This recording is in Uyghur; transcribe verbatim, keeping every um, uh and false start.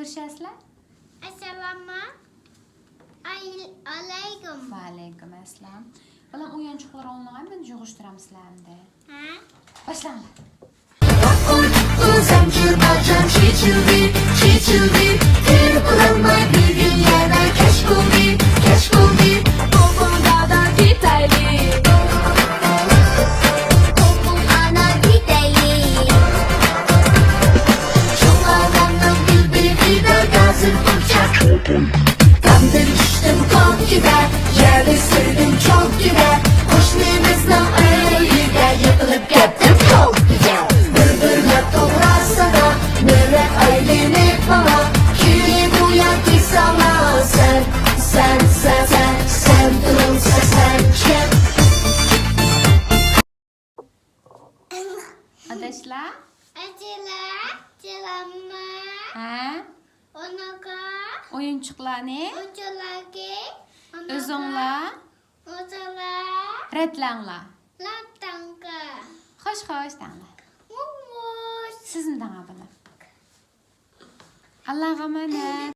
كۆرۈشەسىلەر. ئەسسالامۇ ئەي-، ئەلەيكۇم. ۋەئەلەيكۇم ئەسسالام. بالام، ئويۇنچۇقلىرىڭلارنى مەن يىغىشتۇرامسىلەر ئەمدى. ھە؟ باشلاڭلار. زەنجىر باجام چېچىلدى، چېچىلدى. تېرىپ بولالماي بۈگۈن يەنە كەچ بولدى، كەچ بولدى. بوبۇڭ دادا كېتەيلى. بوبۇڭ ئانا كېتەيلى. چوڭ ئادەمنىڭ گۈلبېغىدا ھازىر پۇرچاق. تامدىن چۈشتۈم كوكىدا، يەرنى سۈردۈم چوكىدا. قوشنىمىزنىڭ ئۆيىدە يىقىلىپ كەتتىم كوكىدا. بىر-بىرلەپ توغراسىدا، مۆرەپ ئايلىنىپ ماڭا. كۈلىدۇ ياكى ساڭا سەن، سەن، سەن، سەن، سەن تۇرۇڭ، سەن، سەن چىقىڭ. ئاداشلار؟ ئاجىلار، جىلامما. ھە؟ ئۇنىقا. ئويۇنچۇقلارنى. ئوچۇلاكى. ئۆزۈڭلار. ئوچۇلا. رەتلەڭلار. لاتتاڭكا. خوش، خوش دەڭلار. موموس. سىزمۇ دەڭا بالام. ئاللاغا ئامانەت.